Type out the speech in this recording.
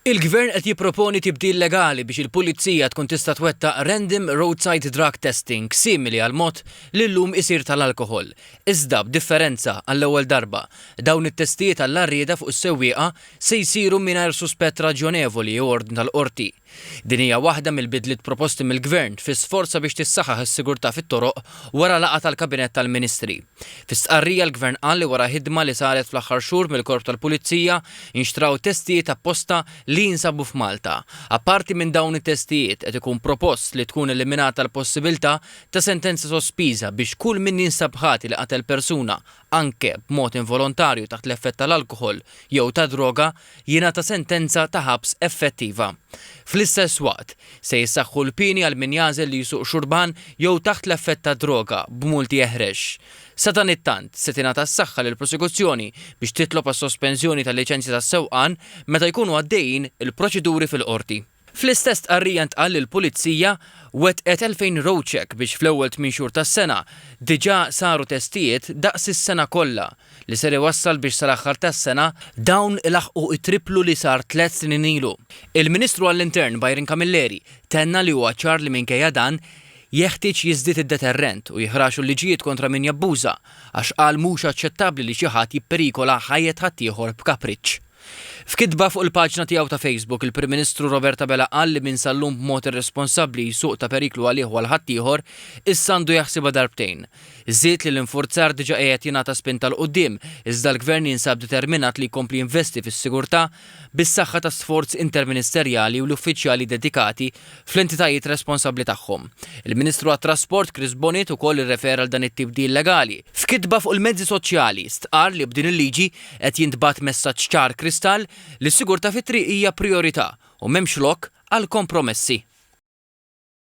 Il-Gvern qed jipproponi tibdil legali biex il-Pulizija tkun tista' twettaq random roadside drug testing simili għall-mod li llum isir tal-alkoħol. Iżda b'differenza, għall-ewwel darba, dawn it-testijiet għall-għarrieda fuq is-sewwieqa se jsiru mingħajr suspett raġjonevoli jew ordni tal-qorti. Din hija waħda mill-bidliet proposti mill-Gvern fi sforz sabiex tissaħħaħ is-sigurtà fit-toroq wara laqgħa tal-Kabinett tal-Ministri. Fi stqarrija l-Gvern qal li wara ħidma li saret fl-aħħar xhur mill-Korp tal-Pulizija nxtraw testijiet apposta li jinsabu f'Malta. Apparti minn dawn it-testijiet qed ikun propost li tkun eliminata l-possibilità ta' sentenza sospiża biex kull min jinsab ħati li qatel persuna anke b'mod involontarju taħt l-effett tal-alkoħol jew tad-droga jingħata sentenza ta' ħabs effettiva. Fl-istess waqt, se jissaħħu l-pieni għal min jagħżel li jsuq xurban jew taħt l-effett tad-droga b'multi eħrex. Sadanittant, se tingħata s-saħħa lill-prosekuzzjoni biex titlob għas-sospensjoni tal-liċenzja tas-sewqan meta jkunu għaddejjin il-proċeduri fil-Qorti. Fl-istess stqarrija ntqal li l-Pulizija wettqet 2,000 road check biex fl-ewwel tmien xhur tas-sena diġà saru testijiet daqs is-sena kollha, li ser iwassal biex sal-aħħar tas-sena dawn ilaħħqu t-tripplu li sar tliet snin ilu. Il-Ministru għall-Intern Byron Camilleri tenna li huwa ċar li minkejja dan jeħtieġ jiżdied id-deterrent u jiħraxu l-liġijiet kontra min jabbuża għax qal mhux aċċettabbli li xi ħadd jipperikola ħajjet ħaddieħor b'kapriċċ. F'kitba fuq il-paġna tiegħu ta' Facebook, il-Prim Ministru Robert Abela qal li min sal-lum b'mod irresponsabbli jsuq ta' periklu għalih u għal ħaddieħor, issa għandu jaħsibha darbtejn. Żied li l-infurzar diġà qiegħed jingħata spinta 'l quddiem, iżda l-Gvern jinsab determinat li jkompli jinvesti fis-sigurtà bis-saħħa ta' sforz interministerjali u l-uffiċjali dedikati fl-entitajiet responsabbli tagħhom. Il-Ministru għat-Trasport Chris Bonniet ukoll irrefera għal dan it-tibdil legali. F'kitba fuq il-mezzi soċjali, stqarr li b'din il-liġi qed jintbagħat messaġġ ċar kristall li s-sigurtà fit-triq hija prijorità u m'hemmx lok għal kompromessi.